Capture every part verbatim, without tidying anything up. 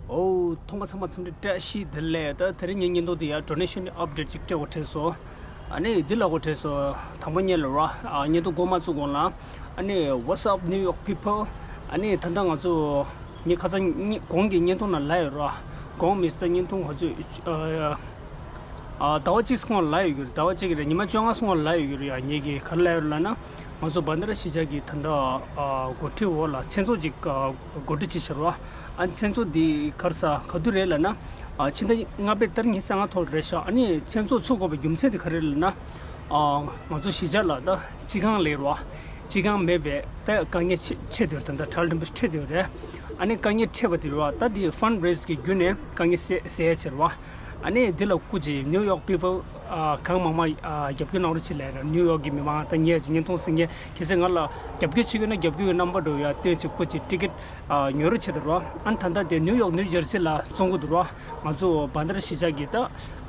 ཨོ། ཐོག་མ་ཚང་མ་འཚམས་འདྲི་བཀྲ་ཤིས་བདེ་ལེགས། ད་དེ་རིང་ངའི་བརྙན་ཐུང་འདི་ཡ་donation update ཅིག་སྤྲད་དགོས་དྲན་སོང་། ཨ་ནི་འདི་ལབ་དགོས་དྲན་སོང་། དང་པོ་ཉིད་ལ་ར། ཨ། བརྙན་ཐུང་འགོ་མ་བཙུགས་གོང་ལ། ཨ་ནི་what's up New York people? ཨ་ནི་ད་ལྟ་ང་ཚོ་ངས་ཁ་སང་གཉིས་གོང་གི་བརྙན་ཐུང་ནང་ལབ་ཡོད་ར། གོང་མི་སྟེ་བརྙན་ཐུང་ང་ཚོས། ཨ། ཨ། ཟླ་བ་གཅིག་སྔོན་ལ་ཡོད་རེད། ཟླ་བ་གཅིག་རེད། ཉི་མ་བཅོ་ལྔ་སྔོན་ལ་ཡོད་རེད་ཡ། ངེད་ཀྱིས་ག་རེ་ལབ་ཡོད་ལབ་ན། ང་ཚོ་བྷན་དྷ་ར་གཞིས་ཆགས་ཀྱི་ད་ལྟ་ཨ་འགོ་ཁྲིད་འོག་ལ་མཚན་ཚོགས་ཅིག་ཨ་གོ་སྒྲིག་བྱས་བཞག་རེད་བ། ཨ་མཚན་ཚོགས་འདི་ག་རེ་ཟེར་ག་དུས་རེད་ལབ་ན། ཨ་ཕྱི་ཟླ་ལྔ་པའི་ཏ་རིག་ཉི་ཤུ་རྩ་ལྔ་ཐོག་རེད་ཤག་ཨ་ནི་མཚན་ཚོགས་ཚུགས་དགོས་པའི་རྒྱུ་མཚན་དེ་ག་རེ་རེད་ལབ་ན། ཨ་ང་ཚོ་གཞིས་ཆགས་ལ་ད་སྤྱི་ཁང་ལས་རེད་བ། སྤྱི་ཁང་མེད་པས་ད་དཀའ་ངལ་ཆེ་ཆེ་དེ་རེད། ད་ལྟ་གྲལ་རིམ་པ་ཞིག་འཕྲད་དེ་རེད། ཨ་ནི་དཀའ་ངལ་འཕྲད་པ་དེ་རེད་བ། ད་དེ་fundraise གི་བརྒྱུད་ནས་དཀའ་ངལ་སེལ་སེལ་ཡ་བྱས་རེད་བ། ཨ་ནི་འདི་ལ་སྐུ་མཁྱེན། New York people ཨ་གང་མང་མང་ཨ་རྒྱབ་སྐྱོར་གནང་རོགས་བྱེད་ལབ་ར། ནིའུ་ཡོག་གི་མི་མང་དང་ངས་ཅིག་བརྙན་ཐུང་གཟིགས་མཁན་གལ་སྲིད་ང་ལ་རྒྱབ་སྐྱོར་བྱེད་ཀྱི་ཡོད་ན་རྒྱབ་སྐྱོར་གྱི་རྣམ་པ་འགྲོ་ཡ་སྟོན་ཅིག་སྐུ་མཁྱེན། ཊི་ཀེ་ཊི་ཨ་ཉོ་རོགས་བྱེད་དང་ར། ཨ་ནི་ད་ལྟ་དེ་ནིའུ་ཡོག་ནིའུ་ཇར་སི་ལ་བཙོང་གི་འདུག་ར། ང་ཚོ་བྷན་དྷ་ར་གཞིས་ཆགས་ཀྱི་ད་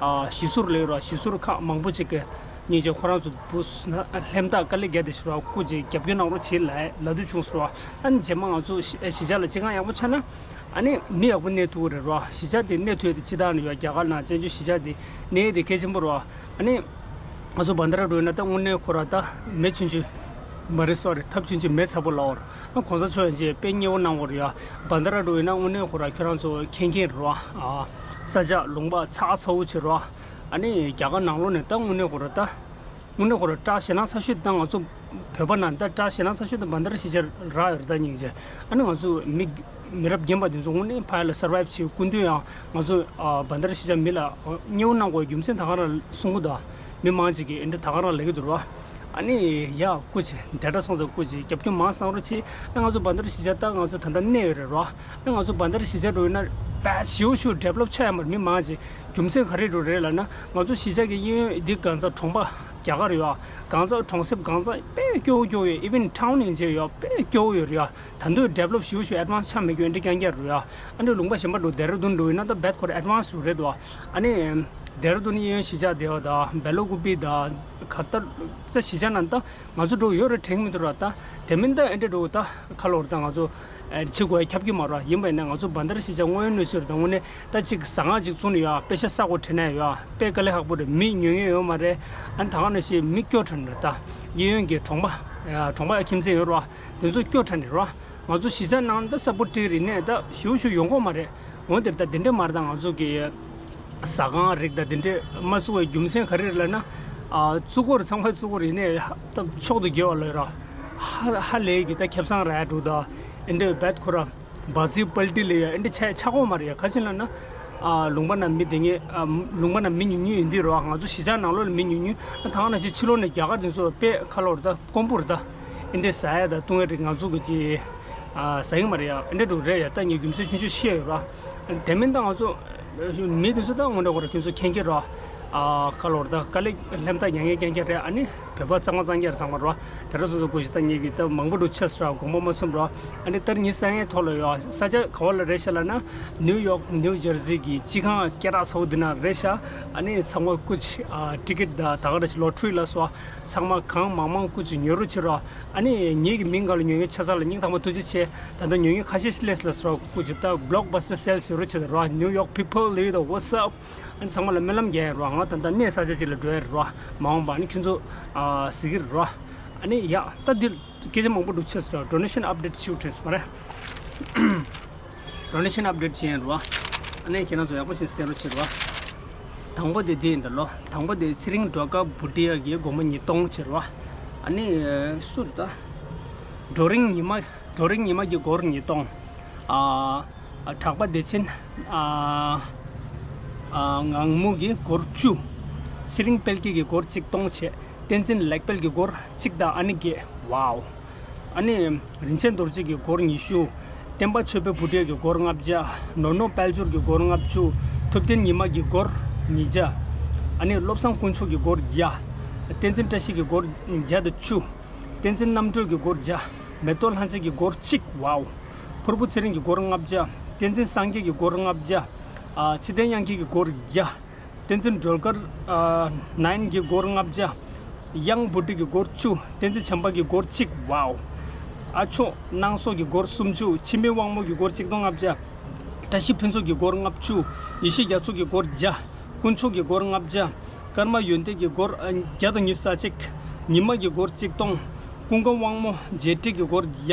ཨ་གཞིས་ཟུར་ལས་ར། གཞིས་ཟུར་ཁག་མང་པོ་ཅིག་གི་སྙིང་རྗེ་ཁོ་རང་ཚོ་བུ་ལྷན་ཐག་དཀའ་ལས་བརྒྱབ་བསྡད་ཤག་ར། སྐུ་མཁྱེན་རྒྱབ་སྐྱོར་གནང་རོགས་བྱེད་ལབ་ལབ་འདོད་བྱུང་སོང་ར། ཨ་ནི་རྗེས་མ་ང་ཚོ་གཞིས་གཞིས་ཆགས་ལ་སྤྱི་ཁང་ཡག་པོ་ཆགས་ན། ཨ་ནི་མི་ཡག་པོ་གནས་ཐུབ་ཀྱི་རེད་ར། གཞིས་ཆགས་དེ་གནས་ཐུབ་ཡ་དེ་སྤྱི་བཏང་ནས་ཡོད། རྒྱ་གར་ནང་བཙན་བྱོལ་གཞིས་ཆགས་དེ་གནས་ཡ་དེ་གལ་ཆེན་པོ་རེད་བ། ཨ་ནི་ང་ཚོ་བྷན་དྷ་ར་འགྲོ་ཡིན་ན་ད་དངོས་གནས་ཁོ་ར་ད་མེ་ཆུང་ཆུང་མ་རེད། སོ་རི། ཐབ་ཆུང་ཆུང་མེ་ཚ་པོ་ལབ་པ་རེད། ཨ་གོང་ས་མཆོག་ཡང་ཅིག་དཔེ་མཉེས་པོ་གནང་བ་རེད་ཡ། བྷན་དྷ་ར་འགྲོ་ཡིན་ན་དངོས་གནས་ཁོ་ར་ཁྱོད་རང་ཚོ་མཁྱེན་མཁྱེན་རེད་བ། ཨ་ས་ཆ་ལུང་པ་ཚ་ཚ་པོ་ཅིག་རེད་བ། ཨ་ནི་རྒྱ་གར་ནང་ལོགས་ནས་ད་དངོས་གནས་ཁོ་ར་ད། དངོས་གནས་ཁོ་རང་བཀྲ་ཞེད་སྣང་ཚ་ཤོས་དང་ང་ཚོ་བོད་པ་ནང་ད་བཀྲ་ཞེད་སྣང་ཚ་ཤོས་དང་བྷན་དྷ་ར་གཞིས་ཆགས་རག་ཡོད་རེད། ད་སྙིང་རྗེ། ཨ་ནི་ང་ཚོ་མི་མི་རབས་རྒན་པ་དེ་ཚོ་དངོས་གནས་ཕ་ཡུལ་ལ་སར་བའིབ་བྱེད་སྐུ་མདུན་ཡང་ང་ཚོ་ཨ་བྷན་དྷ་ར་གཞིས་ཆགས་མི་ལ་མཉེས་པོ་གནང་དགོས་རྒྱུ་མཚན་ད་ག་རང་གསུང་གི་འདུག་མི་མང་ཅིག་གིས་ཨེ་འདྲ་ད་ག་རང་ལབ་ཀྱི་འདུག་ར། ཨ་ནི་ཡ་སྐུ་མཁྱེན་དེ་འདྲ་སོང་ཙང་སྐུ་མཁྱེན་རྒྱབ་སྐྱོར་མང་གནང་རོགས་བྱེད། ཨ་ང་ཚོ་བྷན་དྷ་ར་གཞིས་ཆགས་ད་ང་ཚོ་ད་ལྟ་གནས་ཡོད་རེད་ར། ཨ་ང་ཚོ་བྷན་དྷ་ར་གཞིས་ཆགས་འགྲོ་ཡིན་ན་དཔེ་ཞེ་པོ་ཞེ་པོ་ཌི་ཝེ་ལོབ་ཆགས་ཡོད་མ་རེད། མི་མང་ཅིག་རྒྱུ་མཚན་ག་རེ་འདྲ་རེད་ལབ་ན། ང་ཚོ་གཞིས་ཆགས་ཀྱི་གཡས་གཡོན་འདི་གང་ཚ་གྲོང་པ་རྒྱ་གར་ཡོད། གང་ཚ་གྲོང་གསེབ་གང་ཚ་དཔེ་སྐྱོ་བོ་སྐྱོ་བོ་ཡོད། ཨི་ཝན་ཊའུན་ཡན་ཆད་ཡོད། དཔེ་སྐྱོ་བོ་ཡོད་རེད་ཡ། ད་དུང་ཌི་ཝེ་ལོབ་ཞེ་པོ་ཞེ་པོ་ཨེཌ་ཝན་སི་ཆགས་མེད་རྒྱུ་འདི་རྐྱང་རྐྱང་རེད་ཡ། ཨ་ནི་ལུང་པ་གཞན་པ་འགྲོ་ལྡེ་ར་ལྡུན་འགྲོ་ཡིན་ན་ད་རྦད་ཁོ་ར་ཨེཌ་ཝན་སི་རེད་འདུག་ཨ་ནི་ལྡེ་ར་ལྡུན་གཡས་གཡོན་གཞིས་ཆགས་དེ་བ་དང་སྦེ་ལ་ཀུ་པི་དང་ག་ད་ད་གཞིས་ཆགས་ནང་ད་ང་ཚོ་འགྲོ་ཡོད་རེད་དྲན་མི་འདུག་ར། ད་དེ་མིན་ད་ཨེ་འདྲ་འགྲོ་ད་ཁ་ལོར་ད་ང་ཚོ་ཨེ་ཕྱི་གོ་ཡ་ཁྱབ་ཀྱི་མ་རེད། ཡིན་པ་ཡིན་ན་ང་ཚོ་བྷན་དྷ་ར་གཞིས་ཆགས་དངོས་ཡོད་གནས་ཚུལ་དང་དངོས་གནས་ད་ཅིག་ཟ་ཁང་ཅིག་བཙུགས་ནས་ཡོད། དཔེ་ཆ་ས་གོ་བྲིས་ནས་ཡོད། དཔེ་དཀའ་ལས་ཁག་པོ་རེད། མི་ཉོ་མཁན་ཡོད་མ་རེད། ཨ་ནི་ད་ག་ནང་བཞིན་མི་སྐྱོ་དྲགས་རེད། ད་གཡས་གཡོན་གྱི་གྲོང་པ་གྲོང་པ་ཡ་ཁྱིམ་མཚེས་ཡོད་རེད། དེ་ཚོ་སྐྱོ་དྲགས་ནས་རེད། ང་ཚོ་གཞིས་ཆགས་ནང་ད་ས་པོ་ཊི་རིག་གནས་ད་ཞེ་པོ་ཞེ་པོ་ཡོང་གི་མ་རེད། འོན་ཏེ་ད་དེ་འདྲས་མ་རེད། ད་ང་ཚོ་གི་ཟ་ཁང་རིགས་ད་དེ་འདྲས་མ་བཙུགས་པའི་རྒྱུ་མཚན་ག་རེ་རེད་ལབ་ན། ཨ་བཙུགས་སྐོར་ཚང་མ་བཙུགས་སྐོར་ཡིན་ནའི་ད་མཆོག་ཏུ་དགེ་བ་ལོས་ར། ཧ་ཧ་ལས་ཀྱི་ད་ཁེ་བཟང་རག་འདུག་ད་ཨེ་འདྲས་རྦད་ཁོ་ར་བ་ཙི་པལ་ཏི་ལས་ཡ་ཨེ་འདྲས་ཆགས་ཆགས་གོ་མ་རེད་ཡ། ག་ཅི་ལབ་ན། ཨ་ལུང་པ་ན་མི་དེ་ངས་ཨ་ལུང་པ་ན་མི་ཉུང་ཉུང་ཡིན་དུས་ར། ང་ཚོ་གཞིས་ཆགས་ནང་ལོགས་ལ་མི་ཉུང་ཉུང་། ད་ག་ནང་བཞིན་ཕྱི་ལོགས་ནས་རྒྱ་གར་དེ་ཚོ་དཔེ་ཁ་ལོར་ད་དཀོན་པོར་ད་ཨེ་འདྲས་ཟ་ཡ་ད་བཏུང་ཡ་རིགས་ང་ཚོ་གི་ཅི་ཨ་ཟ་ཡིན་མ་རེད་ཡ། ཨེ་འདྲས་འགྲོ་རེད་ཡ། ད་ངས་རྒྱུ་མཚན་ཆུང་ཆུང་བཤད་ཡོད་ར། དེ་མིན་ད་ང་ཚོ་མི་དེ་ཚོ་ད་དངོས་གནས་ཁོ་ར་ཁྱོད་ཚོ་མཁྱེན་གྱི་ར། ཨ་ཁ་ལོར་ད་དཀའ་ལས་ལྷན་ཐག་ཉན་མཁན་རྐྱང་རྐྱང་རེད། ཨ་ནི་བོད་པ་གཙང་མ་གཙང་རྐྱང་རེད་ཚང་མ་ར། དེ་འདྲ་སོ་སོ་སྐུ་མཁྱེན་ད་ངེད་ཀྱི་ད་མང་པོ་འདུག་ཆགས་སོང་ར། དགོངས་པ་མ་ཚོམས་ར། ཨ་ནི་ཏ་རིག་ཉི་ཤུ་རྩ་ལྔའི་ཐོག་ལ་ཡོད། ས་ཆ་ག་བ་ལ་རེད་ཤག་ལབ་ན། ནིའུ་ཡོག་ནིའུ་ཇར་སི་གི་སྤྱི་ཁང་སྐད་གྲགས་ཚ་པོ་འདི་ན་རེད་ཤག་ཨ་ནི་ཚང་མ་སྐུ་མཁྱེན་ཨ་ཊི་ཀེ་ཊི་ད་ད་ག་རེ་ཞིག་ལོ་ཊི་རི་ལ་སོགས་ཚང་མ་གང་མང་མང་སྐུ་མཁྱེན་ཉོ་རོགས་བྱེད་ར། ཨ་ནི་ངེད་ཀྱི་མིང་སྒང་ལ་ཉོ་མཁན་ཆ་ཚང་ལ་སྙིང་ཐག་པ་ཐུགས་རྗེ་ཆེ། ད་ལྟ་ཉོ་མཁན་ཁ་ཤས་ཤིག་སླེབས་སོང་ལབ་སོང་ར། སྐུ་མཁྱེན་ད་བྷི་ལོག་བྷ་སི་ཊར་སེལ་ཟེར་རོགས་བྱེད་ར། New York people, you know, what's up? ཨ་ནི་ཚང་མ་ལ་སྨོན་ལམ་རྒྱག་ཡ་ར། ང་ད་ལྟ་གནས་ས་ཆ་ཅིག་ལ་འགྲོ་ཡ་ར། མ་འོངས་པ་ཨ་ནི་ཁྱོད་ཚོ་ཨ་གཟིགས་ཀྱི་ར། ཨ་ནི་ཡ་ད་འདིར་སྐད་ཆ་མང་པོ་འདུག་ཆགས་སོང་ར། ཌོ་ནེ་ཤན་ཨབ་ཌེ་ཊི་ཞུ་དྲན་སོང་མ་རེད། ཌོ་ནེ་ཤན་ཨབ་ཌེ་ཊི་བྱས་ཡིན་ར། ཨ་ནི་ཁྱེད་རང་ཚོ་ཡག་པོ་ཞིག་གསན་རོགས་བྱེད་ར། དང་པོ་དེ་འདི་ཡིན་ད་ལོ། དང་པོ་དེ་ཚེ་རིང་སྒྲོལ་དཀར་བྷུ་ཊི་ཡ་གི་སྒོར་མོ་ཉིས་སྟོང་བྱེད་ར། ཨ་ནི་སུ་རེད་ད། སྒྲོལ་རིང་ཉི་མ། སྒྲོལ་རིང་ཉི་མ་གི་སྒོར་ཉིས་སྟོང་། ཨ། གྲགས་པ་བདེ་ཆེན། ཨ། ཨ། ངང་མོ་གི་སྒོར་བཅུ། ཚེ་རིང་དཔལ་སྐྱིད་ཀྱི་སྒོར་གཅིག་སྟོང་བྱས། བསྟན་འཛིན་ལེགས་དཔལ་གྱི་སྒོར་གཅིག་དང་ཨ་ནི་བརྒྱད། ཝའོ། ཨ་ནི། རིན་ཆེན་རྡོ་རྗེ་གི་སྒོར་ཉི་ཤུ། བསྟན་པ་ཆོས་འཕེལ་བུ་ཏྲེ་གི་སྒོར་ལྔ་བརྒྱ། ནོར་ནོ་དཔལ་འབྱོར་གྱི་སྒོར་ལྔ་བཅུ། ཐུབ་བསྟན་ཉི་མ་གི་སྒོར་ཉིས་བརྒྱ། ཨ་ནི་བློ་བཟང་དཀོན་མཆོག་གི་སྒོར་བརྒྱ། བསྟན་འཛིན་བཀྲ་ཤིས་ཀྱི་སྒོར་བརྒྱ་དང་བཅུ། བསྟན་འཛིན་རྣམ་གྲོལ་གྱི་སྒོར་བརྒྱ། མེ་ཏོག་ལྷ་མཛེས་ཀྱི་སྒོར་གཅིག་ཝའོ། ཕུར་བུ་ཚེ་རིང་གི་སྒོར་ལྔ་བརྒྱ། བསྟན་འཛིན་སངས་རྒྱས་ཀྱི་སྒོར་ལྔ་བརྒྱ། ཨ། ཚེ་བརྟན་དབྱངས་སྐྱིད་ཀྱི་སྒོར་བརྒྱ། བསྟན་འཛིན་སྒྲོལ་དཀར། ཨ། ནའིན་གྱི་སྒོར་ལྔ་བརྒྱ། དབྱངས་བུ་ཏྲེ་གི་སྒོར་བཅུ། བསྟན་འཛིན་བྱམས་པ་གི་སྒོར་གཅིག་ཝའོ། ཨ་མཆོག་སྣང་སོགས་ཀྱི་སྒོར་སུམ་ཅུ། འཆི་མེད་དབང་མོ་གི་སྒོར་གཅིག་སྟོང་ལྔ་བརྒྱ། བཀྲ་ཤིས་ཕུན་ཚོགས་ཀྱི་སྒོར་ལྔ་བཅུ། ཡེ་ཤེས་རྒྱ་མཚོ་གི་སྒོར་བརྒྱ། དཀོན་མཆོག་གི་སྒོར་ལྔ་བརྒྱ། ཀརྨ་ཡོན་ཏན་གྱི་སྒོར་ཨ་བརྒྱ་དང་ཉི་ཤུ་རྩ་གཅིག། ཉི་མ་གི་སྒོར་གཅིག་སྟོང་། ཀུན་དགའ་དབང་མོ་རྗེ་བཀྲིས་ཀྱི་སྒོར་བརྒྱ།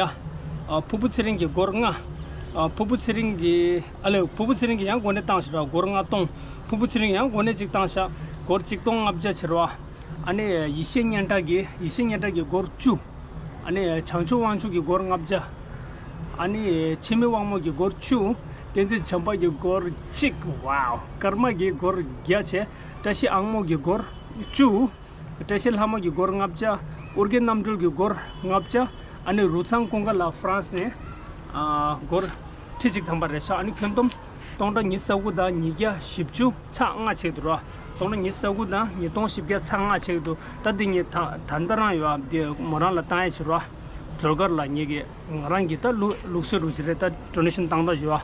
ཨ་ཕུར་བུ་ཚེ་རིང་གི་སྒོར་ལྔ། ཨ་ཕུར་བུ་ཚེ་རིང་གི་ཨ་ལས་ཕུར་བུ་ཚེ་རིང་གི་ཡང་གོ་གནས་བཏང་ཤག་ར། སྒོར་ལྔ་སྟོང་། ཕུར་བུ་ཚེ་རིང་ཡང་གོ་གནས་གཅིག་བཏང་ཤག། སྒོར་གཅིག་སྟོང་ལྔ་བརྒྱ་བྱེད་ར། ཨ་ནི་ཡེ་ཤེས་སྙན་གྲགས་ཀྱི་ཡེ་ཤེས་སྙན་གྲགས་ཀྱི་སྒོར་བཅུ། ཨ་ནི་བྱང་ཆུབ་དབང་ཕྱུག་གི་སྒོར་ལྔ་བརྒྱ། ཨ་ནི་འཆི་མེད་དབང་མོ་གི་སྒོར་བཅུ། བསྟན་འཛིན་བྱམས་པ་གི་སྒོར་གཅིག། ཝའོ། ཀརྨ་གི་སྒོར་བརྒྱ་བྱས། བཀྲ་ཤིས་ཨང་མོ་གི་སྒོར་བཅུ། བཀྲ་ཤིས་ལྷ་མོ་གི་སྒོར་ལྔ་བརྒྱ། ཨོ་རྒྱན་རྣམ་གྲོལ་གྱི་སྒོར་ལྔ་བརྒྱ། ཨ་ནི་རུ་ཚང་ཀུན་དགའ་ལགས་ཧྥ་རན་སི་ནས་ཨ་སྒོར་ཁྲི་གཅིག་ཐམ་པ་རེད་ཤག། ཨ་ནི་ཁྱོན་བསྡོམས་སྟོང་ཕྲག་ཉི་ཤུ་རྩ་དགུ་དང་ཉིས་བརྒྱ་བཞི་བཅུ་ཚེག་ལྔ་ཆགས་འདུག་ར། སྟོང་ཕྲག་ཉི་ཤུ་རྩ་དགུ་དང་ཉིས་སྟོང་བཞི་བརྒྱ་ཚེག་ལྔ་ཆགས་འདུག། ད་འདི་ངས་ད་ད་ལྟ་རང་ཡོད་ཨ། འདི་མོ་རང་ལ་བཏང་ཡས་བྱེད་ར། སྒྲོལ་དཀར་ལགས་ངེད་ཀྱི་ང་རང་གི་ད་ལུགས་ལུགས་སྲོལ་རུ་ཅིག་རེད། ད་ཌོ་ནེ་ཤན་བཏང་ད་ཞུ་བ།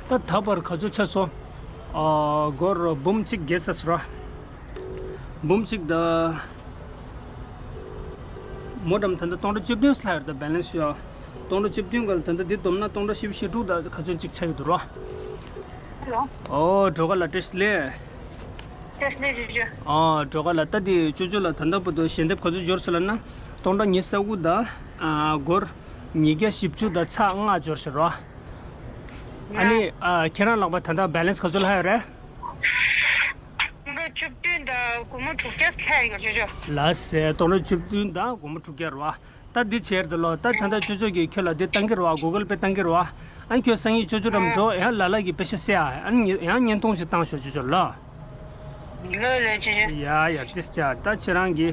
ད་ད་བར་ག་ཚོད་ཆགས་སོང་། ཨ་སྒོར་འབུམ་གཅིག་བརྒལ་ཚར་སོང་ར། འབུམ་གཅིག་དང་། མོ་འགྲམ་ད་ལྟ་སྟོང་ཕྲག་བཅུ་བདུན་ལྷག་ཡོད་རེད་ད། བེ་ལེན་སི་ཡོད། སྟོང་ཕྲག་བཅུ་བདུན་ག་ལ་ད་ལྟ་འདི་བསྡོམས་ན་སྟོང་ཕྲག་བཞི་བཅུ་ཞེ་དྲུག་དང་ག་ཚོད་ཅིག་ཆགས་ཡོད་འདུག་ར། ཧེ་ལོ། ཨོ་སྒྲོལ་དཀར་ལགས་བཀྲ་ཤིས་བདེ་ལེགས། བཀྲ་ཤིས་བདེ་ལེགས་ཇོ་ཇོ། ཨོ་སྒྲོལ་དཀར་ལགས་ད་འདི་ཅོ་ཅོ་ལགས་ད་ལྟ་བར་དུ་ཞལ་འདེབས་ག་ཚོད་འབྱོར་སོང་ལབ་ན། སྟོང་ཕྲག་ཉི་ཤུ་རྩ་དགུ་དང་ཨ་སྒོར་ཉིས་བརྒྱ་བཞི་བཅུ་དང་ཚེག་ལྔ་འབྱོར་ཤག་ར། ཨ་ནི་ཨ་ཁྱེད་རང་ལག་པ་ད་ལྟ་བེ་ལེན་སི་ག་ཚོད་ལྷག་ཡོད་རེད། སྟོང་ཕྲག་བཅུ་བདུན་དང་སྒོར་མོ་དྲུག་བརྒྱ་ལྷག་ཡོད་ཇོ་ཇོ། ལགས་སེ། སྟོང་ཕྲག་བཅུ་བདུན་དང་སྒོར་མོ་དྲུག་བརྒྱ་རེད་བ། ད་འདི་བྱས་འདུག་ལོ། ད་ད་ལྟ་ཅོ་ཅོ་གིས་ཁྱོད་ལ་འདི་བཏང་གི་རེད་བ། གུ་གལ་པེ་བཏང་གི་རེད་བ། ཨ་ནི་ཁྱོད་སང་ཉིན་ཅོ་ཅོ་འགྲམ་འགྲོ་ཡང་ལ་ལ་གི་པེ་ཤ་བསད་ཨ། ཨ་ནི་ཡང་བརྙན་ཐུང་ཅིག་བཏང་ཤོག་ཅོ་ཅོ་ལ། ལོས་ལོས་ཅོ་ཅོ། ཡ་ཡ་ཏིས་ཅ། ད་ཁྱེད་རང་གི་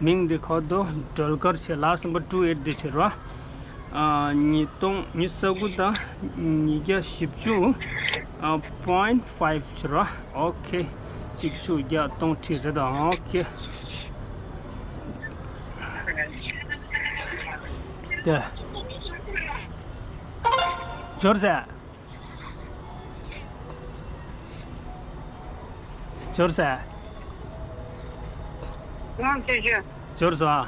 མིང་འདི་ཁོ་དོ་སྒྲོལ་དཀར་བྱས། ལག་སམ་བར་ཊུ་ཨེཊ་འདི་བྱས་རོ། ཨ་ཉིས་སྟོང་ཉི་ཤུ་རྩ་དགུ་དང་ཉིས་བརྒྱ་བཞི་བཅུ་ཨ་པོ་ཡིན་ཊི་ཕའིབ་བྱས་རོ། ཨོ་ཁེ། གཅིག་བཅུ་བརྒྱ་སྟོང་ཁྲི་རེད་དོ། ཨོ་ཁེ། དེ། འབྱོར་ཟེར། འབྱོར་ཟེར། ང་ཆེ་ཆེ། འབྱོར་སོང་ཨ།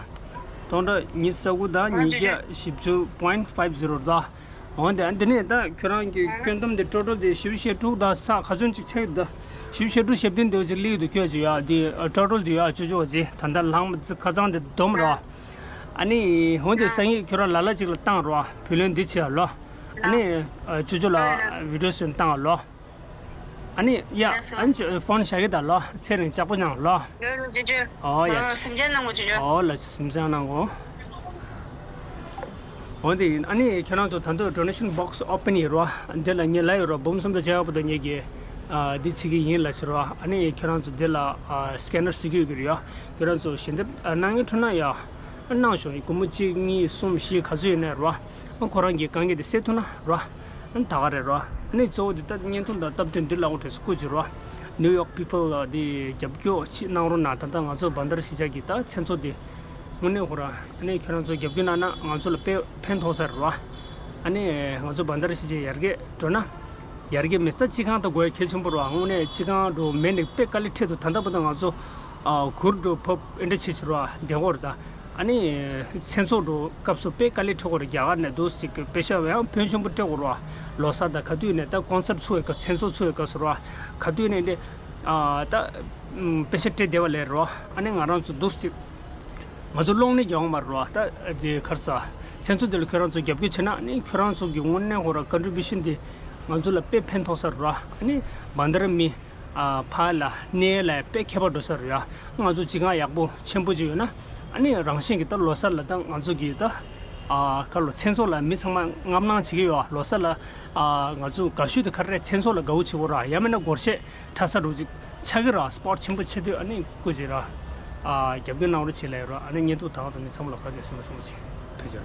སྟོང་ཕྲག་ཉི་ཤུ་རྩ་དགུ་དང་ཉིས་བརྒྱ་བཞི་བཅུ་པོ་ཡིན་ཊི་ཕའིབ་ཟི་རོ་རེད་དོ། འོན་ཏེ་འདི་ནས་ད་ཁྱོད་རང་གི་ཁྱོན་བསྡོམས་དེ་ཊོ་ཊལ་དེ་བཞི་བཅུ་ཞེ་དྲུག་དང་ཚེག་ག་ཚོད་ཅིག་ཆགས་ཡོད་ད། བཞི་བཅུ་ཞེ་དྲུག་ཞེ་བདུན་དེ་ཅིག་སླེབས་ཡོད་འདུག་ཁྱོད་ཀྱི་ཡ་དེ་ཊོ་ཊལ་དེ་ཡ་ཅོ་ཅོ་བ་ཅིག་ད་ལྟ་ལྷག་མ་ཁ་ཚང་དེ་བསྡོམས་རོགས། ཨ་ནི་འོན་ཏེ་སང་ཉིན་ཁྱོད་རང་ལ་ལ་ཅིག་ལ་བཏང་རོགས། བུ་ལོན་འདི་བྱེད་ཡ་ལོ། ཨ་ནི་ཅོ་ཅོ་ལ་བི་ཌི་ཡོ་བཟོས་བཏང་ལོ། ཨ་ནི་ཡ་ཨ་ནི་ཕོན་བཞག་གི་ད་ལོ། ཚེ་རིང་ལྕགས་པོ་ཉང་ལོ། ལོས་ལོས་ཅོ་ཅོ། ཨོ་ཡ། ཨ་སེམས་ཅན་གནང་གོ་ཅོ་ཅོ། ཨོ་ལ་སེམས་ཅན་གནང་གོ། འོན་ཏེ་ཨ་ནི་ཁྱོད་རང་ཚོ་ད་དུང་ཌོ་ནེ་ཤན་བོག་སི་ཨོ་པན་ཡིན་རོ། འདི་ལ་ངས་ལབ་ཡོད་རོ། འབུམ་གསུམ་དང་བརྒྱད་པ་དང་ངེད་ཀྱིས་ཨ་འདི་བྱེད་ཀྱི་ཡིན་ལབ་ཟེར་རོ། ཨ་ནི་ཁྱོད་རང་ཚོ་འདི་ལ་ཨ་སི་ཀེ་ནར་ཟེར་གྱི་ཡོད་ཀྱི་རེད་ཡ། ཁྱོད་རང་ཚོ་ཞལ་འདེབས་ཨ་གནང་མཁན་འཕྲོད་ན་ཡ། ཨ་གནང་ཤོག་སྒོར་མོ་གཅིག་གཉིས་གསུམ་བཞི་ག་ཚོད་ཡོད་ནའི་རོ། ཨ་ཁོ་རང་གི་དཀའ་ངལ་དེ་སེལ་ཐུབ་ན་རོ། ཨ་ད་ག་རེད་རོ། ཨ་ནི་གཙོ་བོ་དེ་ད་བརྙན་ཐུང་དང་སྟབས་བསྟུན་འདི་ལ་འོ་དེ་སྐུ་མཁྱེན་རོ། ནིའུ་ཡོག་པི་པལ་ལ་དེ་རྒྱབ་སྐྱོར་ཅིག་གནང་རོགས་གནང་། ད་ལྟ་ང་ཚོ་བན་དར་གཞིས་ཆགས་ཀྱི་ད་མཚན་ཚོགས་དེ་དངོས་གནས་ཁོ་རང་ཨ་ནི་ཁྱོད་རང་ཚོ་རྒྱབ་སྐྱོར་གནང་ན་ང་ཚོ་ལ་དཔེ་ཕན་ཐོགས་ས་རེད་རོ། ཨ་ནི་ང་ཚོ་བན་དར་གཞིས་ཆགས་ཡར་རྒྱས་འགྲོ་ན། ཡར་རྒྱས་མི་ས་སྤྱི་ཁང་དང་དགོས་ཡ་གལ་ཆེན་པོ་རེད་བ། དངོས་གནས་སྤྱི་ཁང་འགྲོ་མེད་ནས་དཔེ་དཀའ་ལས་འཕྲད་འདུག་ད་ལྟ་བར་དུ་ང་ཚོ་ཨ་གུར་འགྲོ་བབ་ཨེ་འདྲ་བྱེད་ཕྱིར་བ་བདེ་འོར་ད། ཨ་ནི་མཚན་ཚོགས་འགྲོ་སྐབས་སུ་དཔེ་དཀའ་ལས་འཕྲད་དགོས་རེད། རྒྱ་གར་ནས་འདུག་ཟིག་གི་དཔེ་ཤ་ཡང་ཕོན་ཆེན་པོ་སྤྲད་དགོས་རེད་བ། ལོ་གསར་དང་ག་དུས་ནས་ད་ཀོན་སར་ཚུགས་པའི་སྐབས་མཚན་ཚོགས་ཚུགས་པའི་སྐབས་སུ་རེད་བ། ག་དུས་ནས་འདི་ཨ་ད་དཔེ་ཤ་སྤྲད་བསྡད་པ་ལས་རེད་བ། ཨ་ནི་ང་རང་ཚོ་འདུག་ཟིག་ང་ཚོ་གློག་བརྙན་རྒྱག་ཡོང་མ་རེད་བ། ད་དེ་ག་རེ་ཟ། མཚན་ཚོགས་དེ་ལ་ཁྱོད་རང་ཚོ་རྒྱབ་སྐྱོར་བྱེད་ན་ནི་ཁྱོད་རང་ཚོ་གི་དངོས་གནས་ཁོ་ར་ཀོན་ཊི་བིའུ་ཤན་དེ་ང་ཚོ་ལ་དཔེ་ཕན་ཐོགས་ས་རེད་བ། ཨ་ནི་བན་དར་མི་ཨ་ཕ་ལ་གནས་ལ་དཔེ་ཁྱད་པར་འགྲོ་ས་རེད་ཡ། ང་ཚོ་སྤྱི་ཁང་ཡག་པོ་ཆེན་པོ་ཅིག་ཡོད་ན་ཨ་ནི་རང་བཞིན་གྱི་ད་ལོ་གསར་ལ་ད་ང་ཚོ་གི་ད་ཨ་ག་ལོ་མཚན་ཚོགས་ལ་མི་ཚང་མ་རྔམ་སྣང་བྱེད་ཀྱི་ཡོད། ལོ་གསར་ལ་ཨ་ང་ཚོ་དགའ་ཤོས་དེ་ག་རེ་རེད། མཚན་ཚོགས་ལ་དགའ་བོ་བྱེད་དགོས་ར། ཡང་མིན་ན་སྒོར་གཞས་འཁྲབ་ས་རུ་ཅིག་ཆགས་ཀྱི་ར། སྤོར་ཆེན་པོ་ཆེ་དུས་ཨ་ནི་སྐུ་མཁྱེན་ར། ཨ་རྒྱབ་སྐྱོར་གནང་རོགས་བྱེད་ལབ་ཡོད་ར། ཨ་ནི་བརྙན་ཐུང་ད་ག་ཚོད་མི་ཚང་མ་ལ་ག་དེ་སེམས་པ་བཟང་བོ་བྱེད་ཕེབས་རྒྱུ།